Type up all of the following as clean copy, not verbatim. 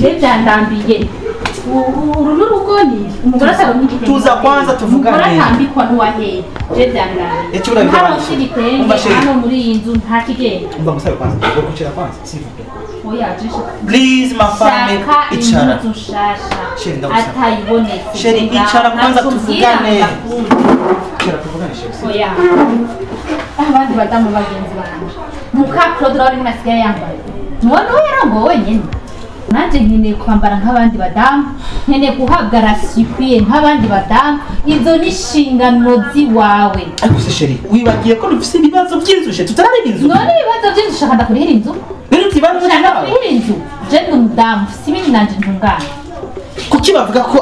Je byandambiye. Uru n'urugo ni umugore asaba nk'igitenge. Tuza kwanza tuvugane. Umugore atambikwa n'uwaheye. Je byandambiye. Icyo urabigabanya. Umva chérie. Hano muri iyi nzu nta kigenda. Umva ngusabe kwanza. Ugomba kwanza s'il vous plaît. Oya, je Please ma femme, icara. Chérie atayibonetse. Chérie icara kwanza tuvugane. Icara tuvugane chérie. Oya. Abandi badamu bagenzi banje. Muka Claude rari nasigaye yambaye. None we yarongo wenyine. Nanje nkeneye kwambara nk'abandi badamu, nkeneye guhabwa rasi ikwiye nk'abandi badamu, izo ni inshingano ziwawe. Ariko se chérie, wibagiye ko dufise ibibazo by'inzu chérie, tutarareba inzu. None ibibazo by'inzu ushaka ndakurihira inzu? Rero utibaza nawe. Ndakurihira inzu. Je ndi umudamu, si ibindi nanje ntungana. Kuki bavuga ko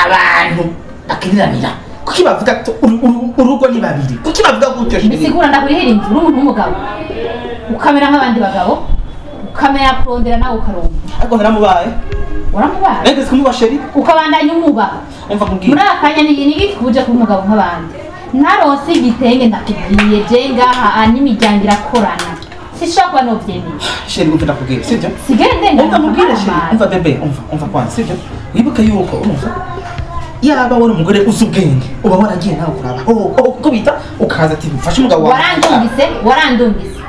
abantu bakiriranira? Kuki bavuga ko urugo ni babiri? Kuki bavuga gutyo chérie? Bisigura ndakurihira inzu, uri umuntu w'umugabo. Ukamera nk'abandi bagabo. Ukamera kurondera nawe ukaronka. Ariko naramubaye. Waramubaye? Nageze kumuba chérie. Ukabandanya umuba. Umva kubwira. Muri akanya ni igiki kuje kuba umugabo nk'abandi. Naronse igitenge ndakubwiye je ngaha n'imiryango irakorana. Sishobora kuba novyemeye. Chérie umva ndakubwira, sivyo? Sigere ndenga. Umva mubwire chérie, umva bébé, umva kwanza, sivyo? Wibuke yuko urumva yaba wari umugore uzi ubwenge uba waragiye nawe kuraba. Oh, ko bita ukaza ati mfashe umugabo wawe. Warandungise.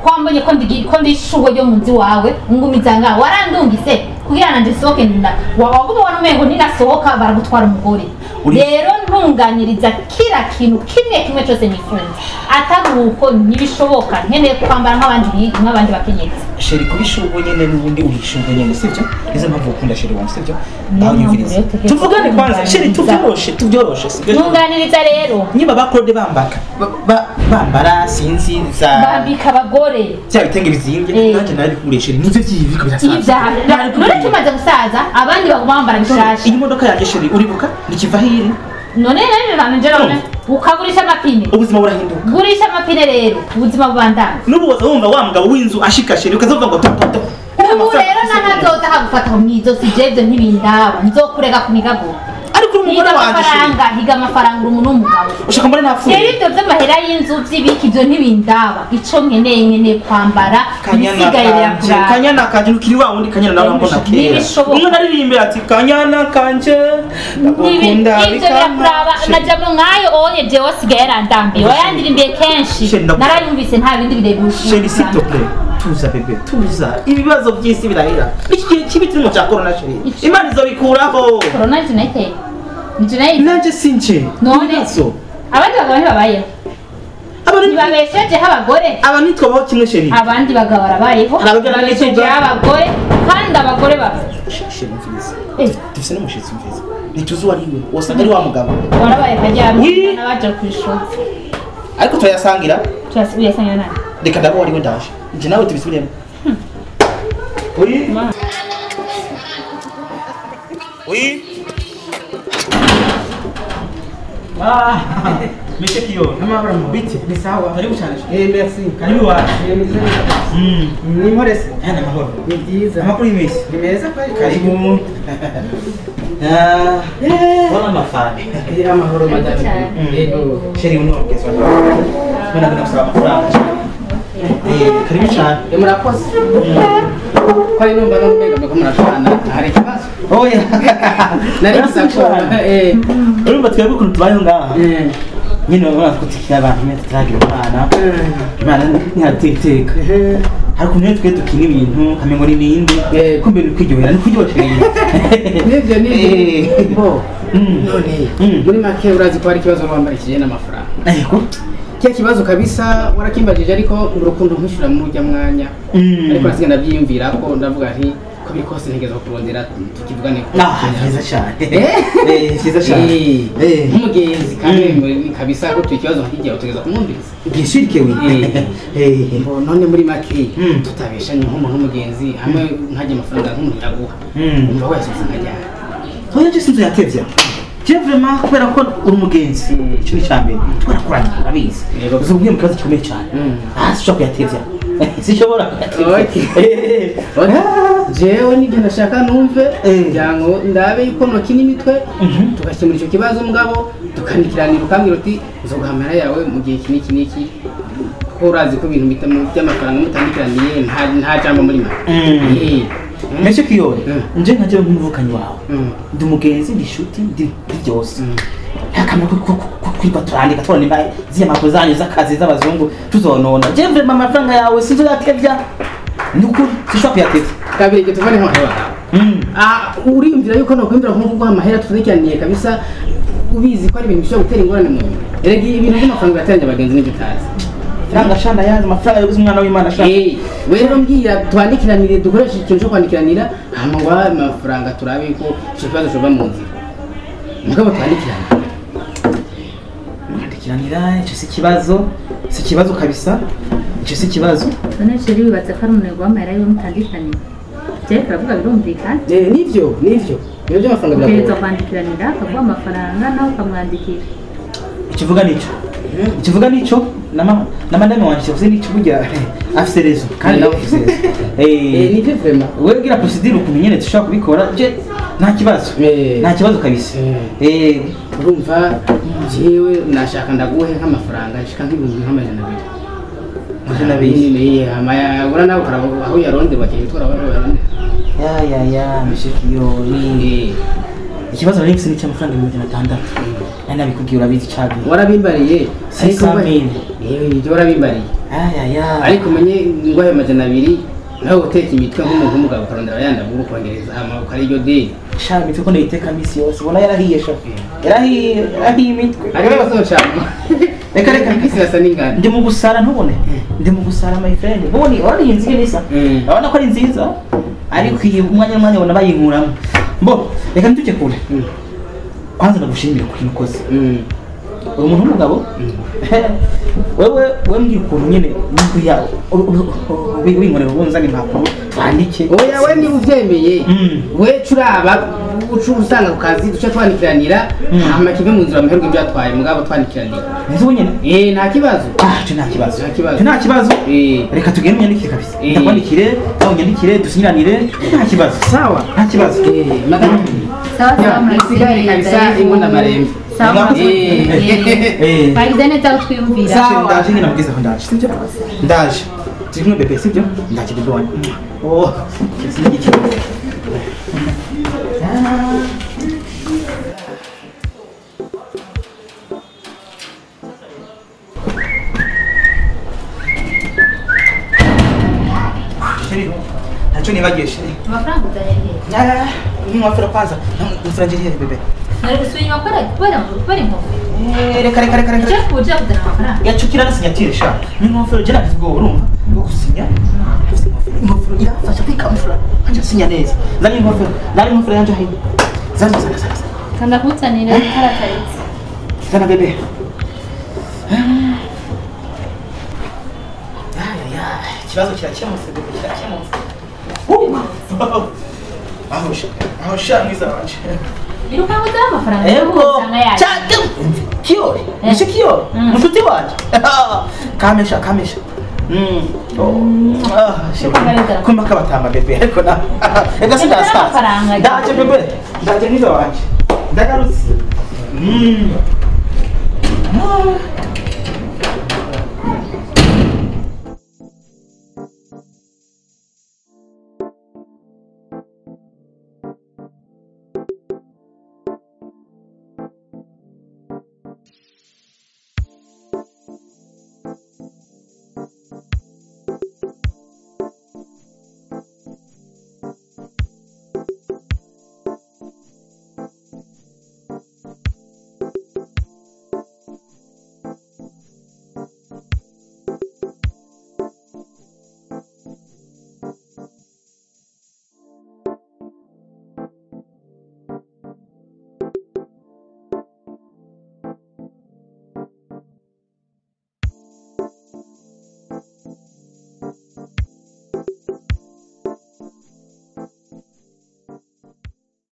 Kwambonye ko ndishugo ryo munzi wawe ngumizanga warandungise kugira nanje sohoke nda waguma wana umengo ninasohoka baragutwara umugore. Rero ntunganyiriza kila kintu kimwe kimwe cyose nifuza atari uko ntibishoboka nkeneye kwambara nk'abandi bakenyezi. Chérie kubishugo nyene n'ubundi urishugo nyene sivyo? Nizo mpamvu ukunda chérie wanje sivyo? Ndanyumviriza. Tuvugane kwanza chérie tuvyoroshe sivyo? Ntunganiriza rero. Niba ba Claude bambaka bambara sinzi za bambika abagore cya bitenge bizimbye nanje nari kugure chérie nivyo vyibiko birasaza. None tumaze gusaza abandi baguma bishasha. Iyi modoka yanjye chérie uribuka nikiva hiri. None nanje none ukagurisha amapine. Ubuzima burahinduka. Gurisha amapine rero ubuzima bubandana. Nubu waza wumva wa mugabo w'inzu ashika chérie ukazovuga ngo to. Ubu rero nanazoza hagufata mwizo si jevyo ntibindaba nzokurega ku migago. Ariko umugore wanje chérie higa amafaranga uri umuntu w'umugabo. Ushaka mbone napfuye. Rero ivyo vy'amahera y'inzu vy'ibiki ivyo ntibindaba. Ico nkeneye kwambara bisigaye birakuraba. Kanyana kanje nukiri wa wundi kanyana nawe mbona kera. Umwe naririmbira ati kanyana kanje ndagukunda ivyo birakuraba najambo nkayo onye jewe sigaye yarandambiye. Wayandirimbiye kenshi narayumvise nta bindi birebusha. Chérie s'il te plaît. Tuza bébé, tuza. Ibibazo by'isi birahera. Iki gihe kibi turimo cya corona chérie. Imana izobikuraho. Corona jinete. Njye nanje sinje. None abandi bagabo ntibabayeho. Ntibabeshejeho abagore. Abantu twabaho kimwe chérie. Abandi bagabo barabayeho. Babeshejeho abagore kandi abagore baba. Chérie mviriza. Dufise n'umushitsi mviriza. Ntituzi uwo ari we. Wasanga ari wa mugabo. Warabaye kajyamye n'abaje ku ishuri. Ariko turayasangira. Turayasangira nani? Reka ndabo wari we ndaje. Nje nawe tubisubiremo. Oui. Oui. Ah, Monsieur Kio, biti. Ni sawa. Karibu cyane. Eh, merci. Karibu wacu. Eh, Ni mporese. Yana mahoro. Ni byiza. Amakuru y'imisi. Ni meza kweli. Karibu. Ah, wala mafane. Eh, amahoro madame. Yego. Chérie uno mugezi wanjye. Mbona ngenda gusaba amafaranga. Eh, karibu cyane. Eh, murakoze. Kwari numva no mbega mbega murashana hari ikibazo. Oya. Nari ngisakora. Eh. Urumva twebwe ukuntu tubayeho ngaha. Nyine babona twutikira abantu nyine tutaragira umwana. Imana ntihatiteka. Hari ukuntu twe dukina ibintu kamengo ni ninde kumbe ni kwiryohera ni kwiryohera. Nivyo nivyo. Bo. None muri make urazi ko hari ikibazo wambarikije n'amafaranga. Yego. Kiya kibazo kabisa warakimbajije ariko urukundo nkwishura muri ujya mwanya. Ariko nasigaye ndabyiyumvira ko ndavuga nti ko biri kose ntegeza kurondera tukivugane ko. Ah, byiza cyane. Eh, byiza cyane. Eh, nk'umugenzi kandi kabisa ko tukibazo nkigiye utegeza kumwumviriza. Bien sûr que oui. Eh, none muri make tutabeshanye nk'umuntu w'umugenzi hamwe nkajya amafaranga nk'umuntu iraguha. Umva wese nkajyana. Oya je sinzo yatevya. Je vraiment kubera ko uri umugenzi icyo ni cyambere twarakoranye urabizi. Uzubwiye mu kibazo gikomeye cyane. Ah, sinshobora kuyatevya. Sinshobora kuyatevya. Jewe nibyo ndashaka numve kugira ngo ndabe yuko nokina imitwe tugakemura icyo kibazo mugabo tukandikiranira ukambwira uti nzoguha amahera yawe mu gihe iki n'iki n'iki Ko urazi ko ibintu by'amafaranga mutandikiraniye nta jambo muri make. Meshe Kiyori, nje nkaje nk'umuvukanyi wawe. Ndi umugenzi, ndi inshuti, ndi byose. Ntakamaro ko kwiba turandika tubona nimba z'iya mpapuro zanyu z'akazi z'abazungu tuzonona. Je vraiment amafaranga yawe sinzoyatevya. Ni ukuri sinshobora kuyatevya. Kabiri tuvane nko hewa. Uriyumvira yuko nokwiyumvira nko kuguha amahera tutandikiraniye kabisa ubizi ko ari ibintu bishobora gutera ingorane mu nyuma. Erega ibintu by'amafaranga birateranya abagenzi n'ibyo utazi. Faranga shanda yazi amafaranga yoguze umwana w'Imana shanda. We rero mbwira twandikiranire dukoreshe ikintu cyo kwandikiranira hama ngo amafaranga turabe ko ico kibazo cova mu nzira. Mugabo twandikirana. Mwandikiranira ico si kibazo, si kibazo kabisa. Ico si kibazo. None chéri wibaza ko ari umunebwe w'amahera yiwe mutandikiranira. Je turavuga birumvikana. Nivyo. Nivyo by'amafaranga biragoye. Utegerezwa kwandikiranira akaguha amafaranga nawe ukamwandikira. Ikivuga nico. Ikivuga nico na madame wanje yavuze nico burya afise rezo kandi nawe afise rezo. Nivyo vraiment. Wewe gira procedure ukuntu nyene dushobora kubikora je nta kibazo. Nta kibazo kabisa. Urumva jewe nashaka ndaguhe nk'amafaranga nshika nk'ibihumbi nk'amajana abiri. 200. Amaya ura nawe aho yaronde bakiye twara aho yaronde. Ya Meshe Kiyori. Ikibazo nari mfise ni cy'amafaranga 600. Nari nabikubwiye urabizi cyane. Warabimbariye. Ariko ibyo warabimbariye. Ariko umenye ngo ayo 200 nawe uteka imitwe nk'umuntu w'umugabo ukarondera yanda bwo kongereza hama ukari deni. Sha imitwe ko ndayiteka misi yose ubona yarahiye sha. Yarahiye imitwe. Ariko basochama. Reka isi yasa n'ingano. Ndi mu gusara ntubone. Ndi mu gusara my friend. Ubone urabona iyi nziga nisa. Urabona ko ari nziza. Ariko iyi umwanya ubona bayinkuramo. Mbo reka ntujye kure. Kwanza ndagushimira ku kintu ukoze. Uri umuntu w'umugabo. Wewe mbwira ukuntu nyine nukuya winkorera ubunzana impapuro twandike. Oya we niba uvyemeye we curaba ucu usanga ku kazi duce twandikiranira hama kive mu nzira amaherwe ibyo yatwaye mugabo twandikiranira. Nzi nyine? Nta kibazo. Nta kibazo. Nta kibazo. Reka tugende unyandikire kabisa. Ndakwandikire, nawe unyandikire dusinyiranire. Nta kibazo. Sawa. Nta kibazo. Madame. Sawa murasigaye kabisa imbona marembe. Sawa. Bagize neza kutwiyumvira. Ndaje nyine nabwiza ko ndaje. Sibyo? Ndaje. Turi kumwe bebe sibyo? Ndaje bebe wanjye. Oh, sinigiki. Sheri, ntacyo nibagiye sheri. Amafaranga uzanye he? Nk'ingofero kwanza. Ngofero nje here bebe. Nari gusubira inyuma kubera ingofero. Reka. Nje kuja kuzana amafaranga. Yacukira na signature sha. N'ingofero je nagize ubwoba urumva. Bwo gusinya. Ingofero irafasha kwikamufura. Anje sinya neza. Zana ingofero. Zana ingofero yanje hino. Zana. Kanda kutsanira karataritse. Zana bebe. Ikibazo kirakemutse bebe kirakemutse. Aho sha mwiza wanje. Biruka ngo uzane amafaranga. Ego. Cyane. Kiyori. Nishe Kiyori. Mushuti wanje. Kamesha. Kumba kabatamba bebe ariko na. Ega sindasta. Ndaje bebe. Ndaje mwiza wanje. Ndagarutse.